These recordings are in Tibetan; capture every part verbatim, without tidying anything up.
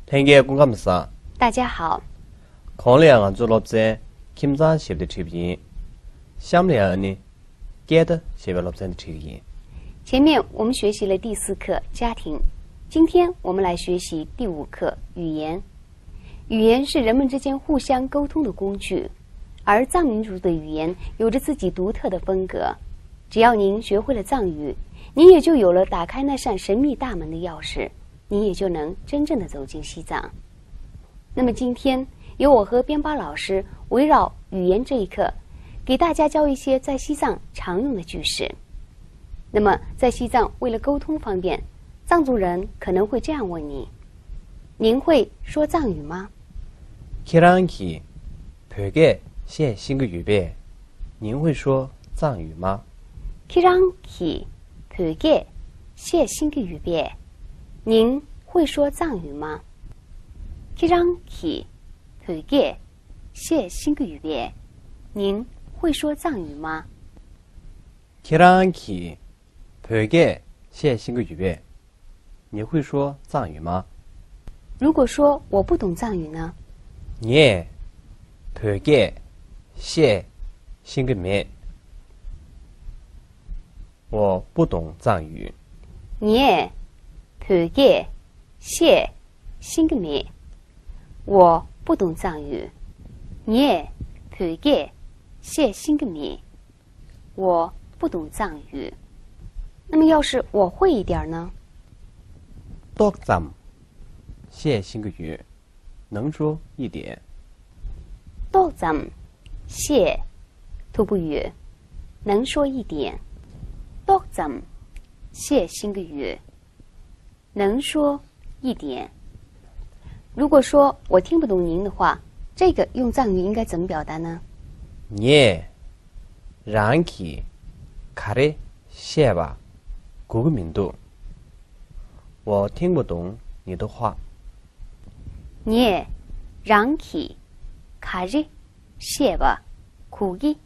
ལྷན་རྒྱས་སྐུ་ཁམས་བཟང་། 大家好。 གོང་ལ་ཡང་ང་ཚོས་སློབ་ཚན་ཁྱིམ་ཚང་ཞེས་པ་དེ་ཁྲིད་པ་ཡིན། གཤམ་ལ་ཡང་ཨ་ནི། སྐད་བརྡ་ཞེས་པའི་སློབ་ཚན་དེ་ཁྲིད་ཀྱི་ཡིན། 前面我们学习了第四课家庭，今天我们来学习第五课语言。语言是人们之间互相沟通的工具，而藏民族的语言有着自己独特的风格。只要您学会了藏语，您也就有了打开那扇神秘大门的钥匙，您也就能真正的走进西藏。那么今天由我和边巴老师围绕语言这一课，给大家教一些在西藏常用的句式。那么在西藏为了沟通方便，藏族人可能会这样问你：您会说藏语吗？ ཁྱེད་རང་གིས་བོད་སྐད་བཤད་ཤེས་ཀྱི་ཡོད་པས། 您会说藏语吗？ ཁྱེད་རང་གིས་བོད་སྐད་བཤད་ཤེས་ཀྱི་ཡོད་པས།您会说藏语吗？ ཁྱེད་རང་གིས་བོད་སྐད་བཤད་ཤེས་ཀྱི་ཡོད་པས། 您会说藏语吗？ ཁྱེད་རང་གིས་བོད་སྐད་བཤད་ཤེས་ཀྱི་ཡོད་པས། 你会说藏语吗？ 如果说我不懂藏语呢？ ངས་བོད་སྐད་བཤད་ཤེས་ཀྱི་མེད། 我不懂藏语。 ངས་བོད་སྐད་བཤད་ཤེས་ཀྱི་མེད། 我不懂藏语。 ངས་བོད་སྐད་བཤད་ཤེས་ཀྱི་མེད། 我不懂藏语。 那么要是我会一点儿呢？ ཏོག་ཙམ་བཤད་ཤེས་ཀྱི་ཡོད། 能说一点。 ཏོག་ཙམ་བཤད་ཐུབ་ཀྱི་ཡོད། 能说一点。 ཏོག་ཙམ་བཤད་ཤེས་ཀྱི་ཡོད། 能说一点。 如果说我听不懂您的话，这个用藏语应该怎么表达呢？ ངས་རང་གིས་ག་རེ་བཤད་པ་གོ་གི་མི་འདུག 我听不懂你的话。 ངས་རང་གིས་ག་རེ་བཤད་པ་གོ་གི་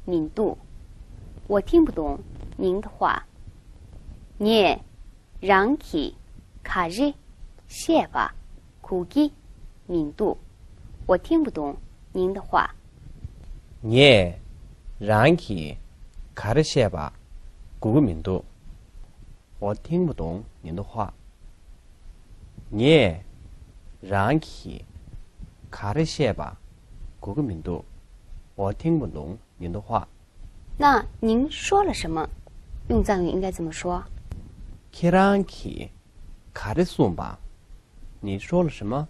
མི་འདུག 我听不懂您的话。 ངས་རང་གིས་ག་རེ་བཤད་པ་གོ་གི་མི་འདུག 我听不懂您的话。 ངས་རང་གིས་ག་རེ་བཤད་པ་གོ་གི་མི་འདུག 我听不懂您的话。 ངས་རང་གིས་ག་རེ་བཤད་པ་གོ་གི་མི་འདུག 我听不懂您的话。 那您说了什么？用藏语应该怎么说？ ཁྱེད་རང་གིས་ག་རེ་གསུངས་པ། 你说了什么？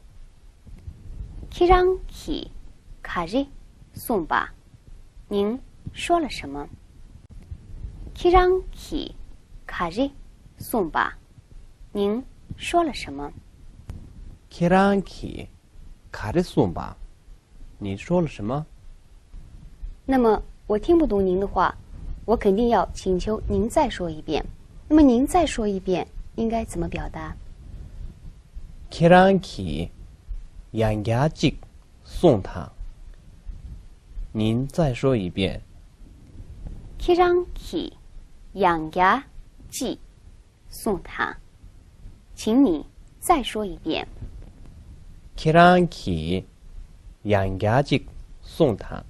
ཁྱེད་རང་གིས་ག་རེ་གསུངས་པ། 您说了什么？ ཁྱེད་རང་གིས་ག་རེ་གསུངས་པ། 您说了什么？ ཁྱེད་རང་གིས་ག་རེ་གསུངས་པ། 你说了什么？ 那么我听不懂您的话，我肯定要请求您再说一遍。那么您再说一遍，应该怎么表达？ ཁྱེད་རང་གིས་ཡང་བསྐྱར་གཅིག་གསུངས་དང་། 您再说一遍。 ཁྱེད་རང་གིས་ཡང་བསྐྱར་གཅིག་གསུངས་དང་། 请你再说一遍。 ཁྱེད་རང་གིས་ཡང་བསྐྱར་གཅིག་གསུངས་དང་།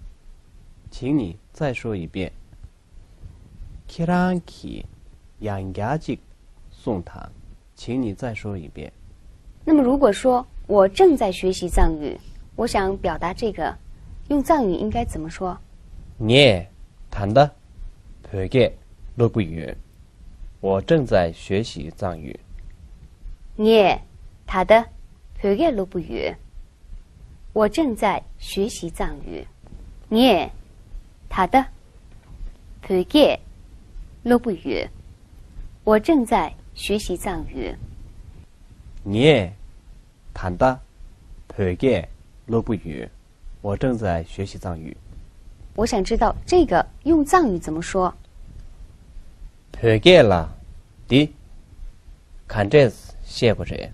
请你再说一遍。 ཁྱེད་རང་གིས་ཡང་བསྐྱར་གཅིག་གསུངས་དང་། 请你再说一遍。 那么如果说我正在学习藏语，我想表达这个，用藏语应该怎么说？ ངས་ད་ལྟ་བོད་སྐད་སློབ་ཀྱི་ཡོད། 我正在学习藏语。 ངས་ད་ལྟ་བོད་སྐད་སློབ་ཀྱི་ཡོད། 我正在学习藏语。 ངས་ད་ལྟ་བོད་སྐད་སློབ་ཀྱི་ཡོད། 我正在学习藏语。 ངས་ད་ལྟ་བོད་སྐད་སློབ་ཀྱི་ཡོད། 我正在学习藏语。 我想知道这个用藏语怎么说？ བོད་སྐད་ལ་འདི་ག་འདྲས་བཤད་དགོས་རེད།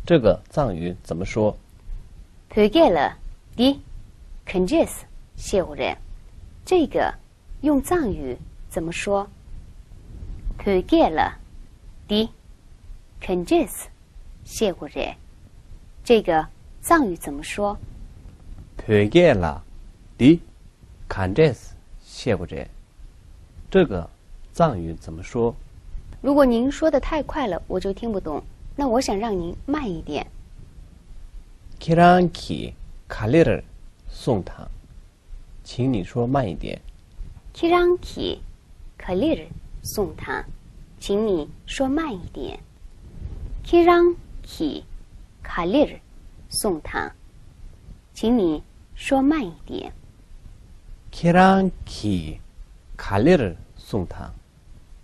这个藏语怎么说？ བོད་སྐད་ལ་འདི་ག་འདྲས་བཤད་དགོས་རེད། 这个用藏语怎么说？ བོད་སྐད་ལ་འདི་ག་འདྲས་བཤད་དགོས་རེད། 这个藏语怎么说？ བོད་སྐད་ལ་འདི་ག་འདྲས་བཤད་དགོས་རེད། 这个藏语怎么说？ 如果您说得太快了，我就听不懂。那我想让您慢一点。 ཁྱེད་རང་གིས་ག་ལེར་གསུངས་དང་། 请你说慢一点。 ཁྱེད་རང་གིས་ག་ལེར་གསུངས་དང་། 请你说慢一点。 ཁྱེད་རང་གིས་ག་ལེར་གསུངས་དང་། 请你说慢一点。 ཁྱེད་རང་གིས་ག་ལེར་གསུངས་དང་།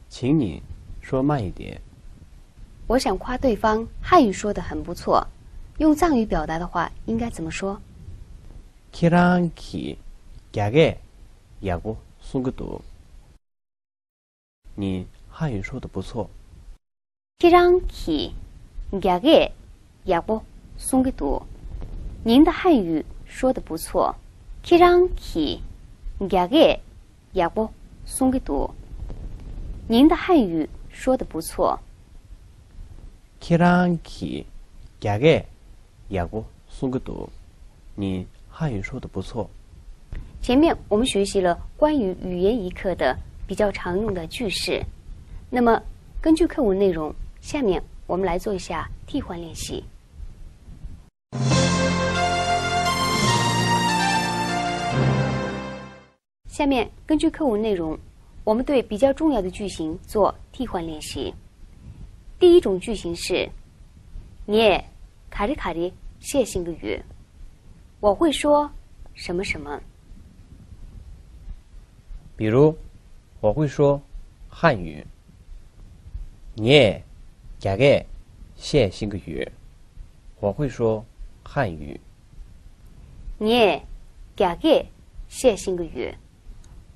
请你说慢一点。 我想夸对方汉语说得很不错，用藏语表达的话应该怎么说？ ཁྱེད་རང་གིས་རྒྱ་སྐད་ཡག་པོ་གསུང་གི་འདུག 你汉语说得不错。 ཁྱེད་རང་གིས་རྒྱ་སྐད་ཡག་པོ་གསུང་གི་འདུག 您的汉语说得不错。 ཁྱེད་རང་གིས་རྒྱ་སྐད་ཡག་པོ་གསུང་གི་འདུག 您的汉语说得不错。 ཁྱེད་རང་གིས་རྒྱ་སྐད་ཡག་པོ་གསུང་གི་འདུག 你汉语说得不错。 前面我们学习了关于语言一课的比较常用的句式。那么，根据课文内容，下面我们来做一下替换练习。 下面根据课文内容，我们对比较重要的句型做替换练习。第一种句型是，ངས་ག་རེ་ག་རེ་བཤད་ཤེས་ཀྱི་ཡོད། 我会说什么什么。 比如，我会说汉语。 ངས་རྒྱ་སྐད་བཤད་ཤེས་ཀྱི་ཡོད། 我会说汉语。 ངས་རྒྱ་སྐད་བཤད་ཤེས་ཀྱི་ཡོད།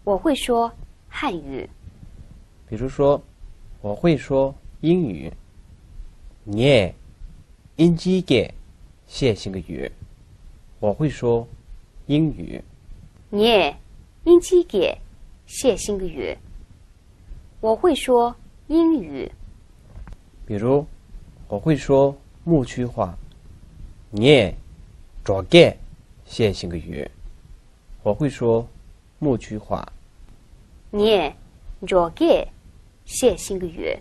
我会说汉语。 比如说，我会说英语。 ངས་དབྱིན་ཇིའི་སྐད་བཤད་ཤེས་ཀྱི་ཡོད། 我会说英语。 ངས་དབྱིན་ཇིའི་སྐད་བཤད་ཤེས་ཀྱི་ཡོད། 我会说英语。 比如，我会说牧区话。 ངས་འབྲོག་སྐད་བཤད་ཤེས་ཀྱི་ཡོད། 我会说牧区话。 ངས་འབྲོག་སྐད་བཤད་ཤེས་ཀྱི་ཡོད།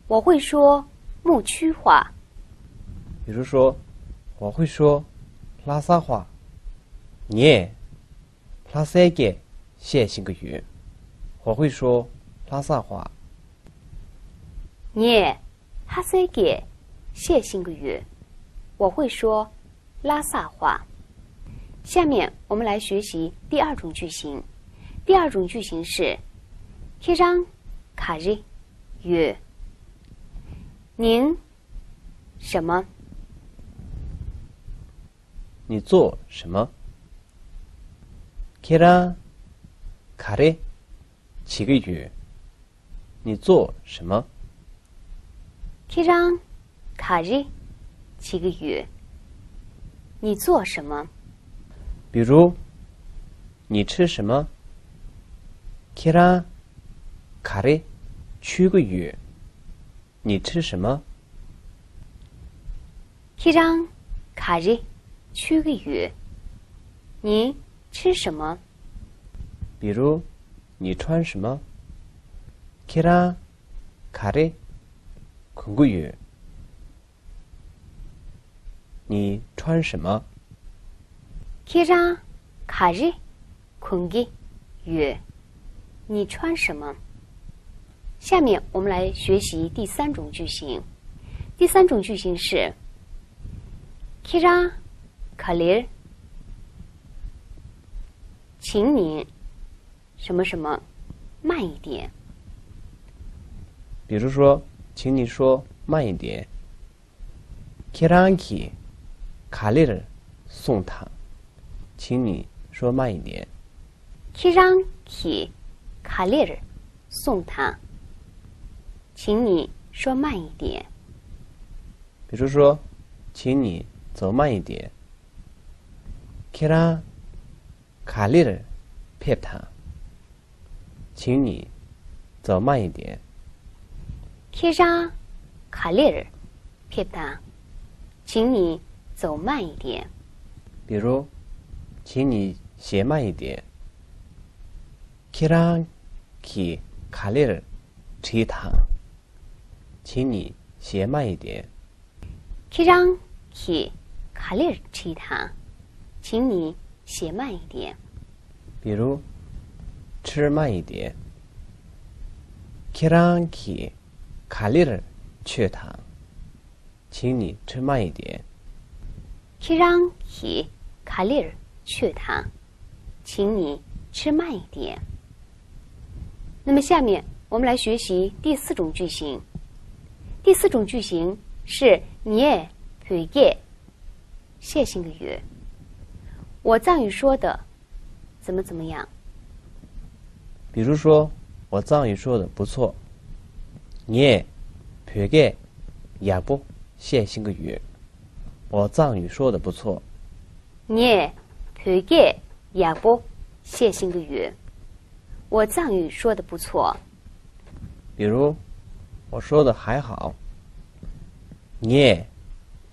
我会说牧区话。 比如说，我会说拉萨话。 ངས་ལྷ་སའི་སྐད་བཤད་ཤེས་ཀྱི་ཡོད། 我会说拉萨话。 ངས་ལྷ་སའི་སྐད་བཤད་ཤེས་ཀྱི་ཡོད། 我会说拉萨话。 下面我们来学习第二种句型。第二种句型是， ཁྱེད་རང་ག་རེ་ཡོད། 您什么？ 你做什么？ ཁྱེད་རང་ག་རེ་བྱེད་ཀྱི་ཡོད། 你做什么？ ཁྱེད་རང་ག་རེ་བྱེད་ཀྱི་ཡོད། 你做什么？ 比如，你吃什么？ ཁྱེད་རང་ག་རེ་མཆོད་ཀྱི་ཡོད། 你吃什么？ ཁྱེད་རང་ག་རེ་མཆོད་ཀྱི་ཡོད། 你吃什么？ 比如，你穿什么？ ཁྱེད་རང་ག་རེ་གོན་གྱི་ཡོད། 你穿什么？ ཁྱེད་རང་ག་རེ་གོན་གྱི་ཡོད། 你穿什么？ 下面我们来学习第三种句型。第三种句型是， ཁྱེད་རང་ག་ལེར། 请你什么什么慢一点。 比如说，请你说慢一点。 ཁྱེད་རང་གིས་ག་ལེར་གསུངས་དང་། 请你说慢一点。 ཁྱེད་རང་གིས་ག་ལེར་གསུངས་དང་། 请你说慢一点。 比如说，请你走慢一点。 ཁྱེད་རང་ག་ལེར་ཕེབས་དང་། 请你走慢一点。 ཁྱེད་རང་ག་ལེར་ཕེབས་དང་། 请你走慢一点。比如，请你写慢一点。ཁྱེད་རང་གིས་ག་ལེར་བྲིས་དང་། 请你写慢一点。 ཁྱེད་རང་གིས་ག་ལེར་བྲིས་དང་། 请你写慢一点。比如，吃慢一点。ཁྱེད་རང་གིས་ག་ལེར་མཆོད་དང་། 请你吃慢一点。 ཁྱེད་རང་གིས་ག་ལེར་མཆོད་དང་། 请你吃慢一点。那么下面我们来学习第四种句型。第四种句型是 ངས་བོད་སྐད་བཤད་ཤེས་ཀྱི་ཡོད། 我藏语说的怎么怎么样。 比如说，我藏语说的不错。 ངས་བོད་སྐད་ཡག་པོ་བཤད་ཤེས་ཀྱི་ཡོད། 我藏语说的不错。 ངས་བོད་སྐད་ཡག་པོ་བཤད་ཤེས་ཀྱི་ཡོད། 我藏语说的不错。 比如，我说的还好。 ངས་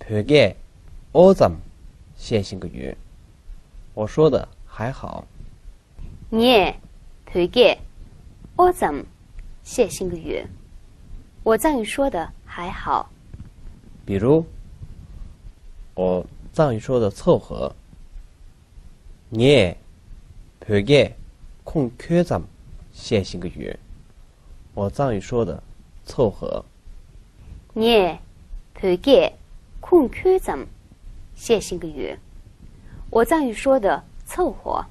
བོད་སྐད་ཨོ་ཙམ་བཤད་ཤེས་ཀྱི་ཡོད། 我说的还好。 ངས་བོད་སྐད་ཨོ་ཙམ་བཤད་ཤེས་ཀྱི་ཡོད། 我藏语说的还好。 比如，我藏语说的凑合。 ངས་བོད་སྐད་ཁུངས་འཁྱོལ་ཙམ་བཤད་ཤེས་ཀྱི་ཡོད། 我藏语说的凑合。 ངས་བོད་སྐད་ཁུངས་འཁྱོལ་ཙམ་བཤད་ཤེས་ཀྱི་ཡོད། 我藏语说的凑合。